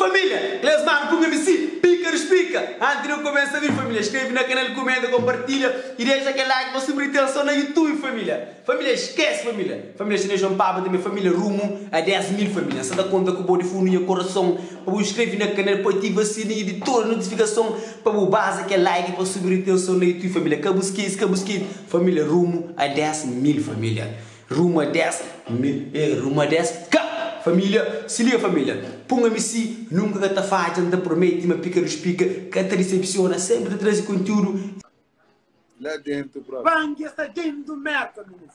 família! Kles manu ku nha MC Pika dos Pika! Antis di nu kumesa vídiu família, skrebe na kanal, kumenta, konpartilha i dexa kel like pa subir tenson na YouTube família! Família eskese família! Família Xinês João Papa tanbe família rumu a 10 mil família! N sa ta konta ku bo di fundu nha korason pa bu skrebe na kanal, pa ativa sininhu di tudu notifikason pa bu baza kel like pa subir tenson na YouTube família! Ka bu skese, ka bu skese família rumu a 10 mil família! Rumo a 10 mil eh rumo a 10 k Família, se liga família Pun MC nunka ka ta fadja N ta promete ma pika dos pika ka ta disepsiona Senpri ta traze kontiúdu Lá dentro próprio. Panki sta dentro Merka minis.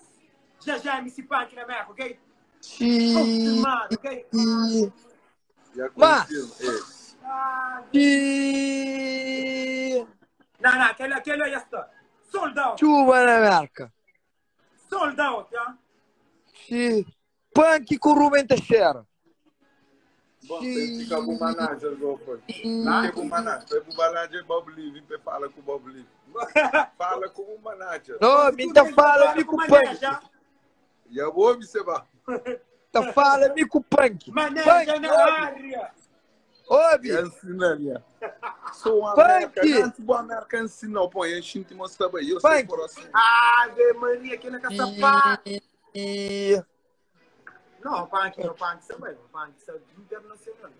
Já já MC Panki na Merka, ok? Confirmado, ok? Já Mas- confirma. É. Ah, E... não, não, aquele, aquele já está. Sold out, Txuba na Merka. sold out, já. Si Panki ku Ruben Teixeira. Bom, tem que ficar com o manager, go, pô. Não tem o manager. Tem o manager Bob Lee, vem fala com o Bob Lee. Fala com o manager. Não, me tá fala mi com Panki. Já vou observar. Tá fala mi com Panki. Maneja Panki, na área. Obi, Ensina, né? Sou um Panki. América. Antes do América ensinou, pô, eu sinto mostrar aí. Eu sei Panki. por assim. Ave Maria, aquele que sapato. E... Não, Panki, o Panki sabe, o Panki sabe internacional.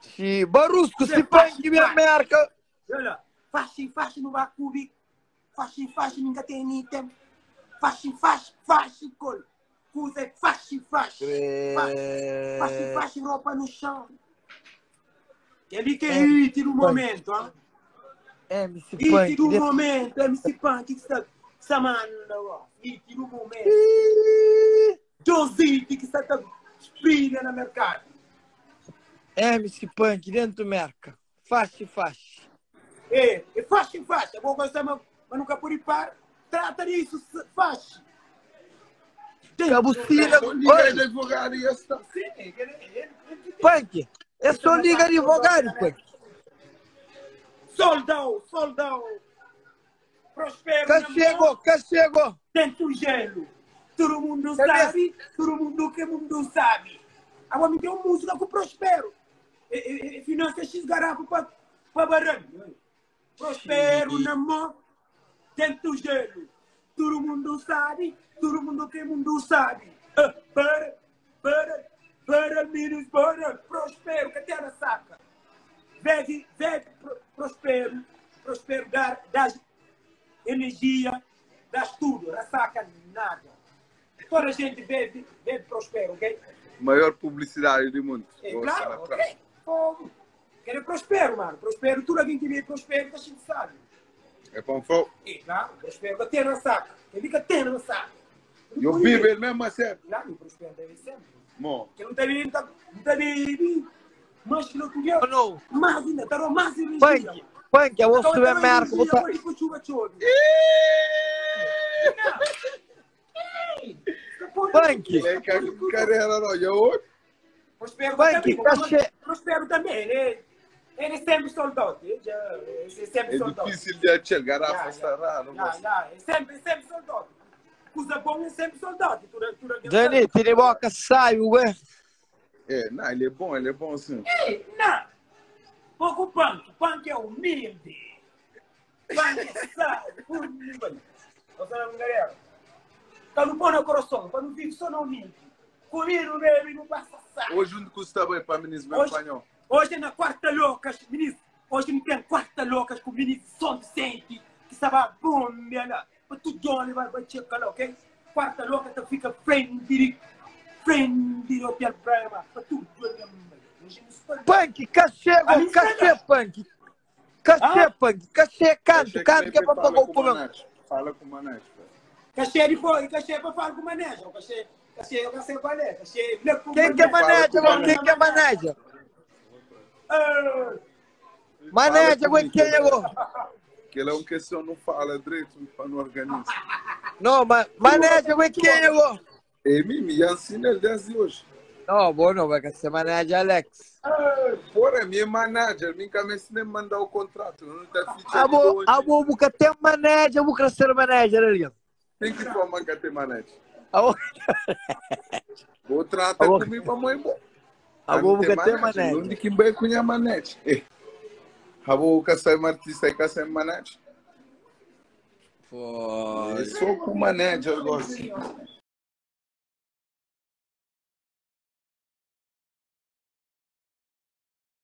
Si Barusco, si Panki me Merka. Olha, faxi, faxi no Bacubi. Faxi, faxi, nunca tem nem tempo. Faxi, faxi, faxi, col. Cusa é faxi, faxi. Faxi, faxi, faxi, roupa no chão. Ele que é hit do momento, ah? MC Hit Panki. do momento, MC Punk que está está manda, ó. Hit do momento. Ih, Dois hit que está tá brilha no mercado. MC Punk dentro do Merca. Faxi, faxi. É, é faxi, faxi. Eu vou gostar, mas, mas nunca por par. Trata disso, faxi. Cabucina. Só liga Oi, de advogado e está. Sim, ele, ele, ele, Punk. É só liga advogado, Punk. Soldão, soldão. Prospero. na mão, Cachego, cachego. Dentro do gelo. Todo mundo Cadê? sabe, todo mundo que mundo sabe. Agora me deu música com Prospero. E, e, e finança X garrafa para baralho. Prospero na mão, dentro do gelo. Todo mundo sabe, todo mundo que mundo sabe. Ah, Para, para, para, meninos, para. Prospero, que até na saca. Veve, veve, Prospero. Prospero dá, dá energia, dá tudo, ressaca nada. Toda a gente bebe, bebe Prospero, ok? Maior publicidade do mundo. É Vou claro, lá ok? atrás. Fogo. Quero Prospero, mano. Prospero, tudo alguém que vê Prospero, a gente sabe. É para um fogo. É claro, Prospero até na saca. Ele fica até na saca. Eu vivo ele mesmo assim. Claro, o Prospero deve sempre. Bom, Que não tem, não tem, mas que não tem, Não. mais ainda, tá mais energia. Punk, Punk, eu vou Então, subir tá Merca. Vou energia, tá... pode ir pro chuva, chove. Punk. ele é carreira, não. Eu hoje. Prospero Punk, também, cachê. Prospero também, ele, ele é sempre soldado. Ele já- ele é sempre É soldado. difícil de achar, garrafa Já, está raro. Já, já, é sempre, sempre soldado. Coisa bom é sempre soldado. Tu, tu, tu, Dani, Tiriboca, sai, ué. É, não, ele é bom, ele é bom sim. Ei, não! Pouco punk, punk é humilde. Punk é sábio, humilde. Você não galera? Tá no pão no coração, para não vive só no humilde. Comer o bebe não passa saco. Hoje junto com o Stabay para ministro meu Hoje, espanhol. hoje é na quarta loucas, ministro. Hoje não tem quarta loucas com o ministro São Vicente, que sabe a bomba lá. Mas tu Johnny vai vai checar lá, ok? Quarta louca tu fica frente, frente do hotel Brahma. Mas tu Johnny, hoje não está. Punk, cachego, A mim cachê, Punk. Cachê, Ah? Punk. Cachê, canto, Achei canto que é ele pra fala pagar o com o problema. Manach. Fala com o Manach. pô. Cachê de fora, cachê para falar com o manejo. Cachê, cachê, eu cachê qual é? Cachê, Quem que é Fala manager com o agora? manager. Quem que é manager? Ah, Manager, Fala agora quem agora? Que ele é um que só não fala direito para não organizar. Não, mas manager, agora quem agora? É mim, me ensina ele desde hoje. Não, bom, não, vai ser manager Alex. Porra, minha manager, minha cabeça nem mandar o contrato. Não tá ficha A de bo, hoje. a bo, buca tem manager, buca ser manager ali. Tem que formar que tem manager. A bo, Vou tratar Alô? comigo para mãe bom. Abo Ami bu tem ka tem manager. manager. Onde que vai com a manager? Eh. Abo ka sai artista e ka sem manager. Pô. É só com manager gosto.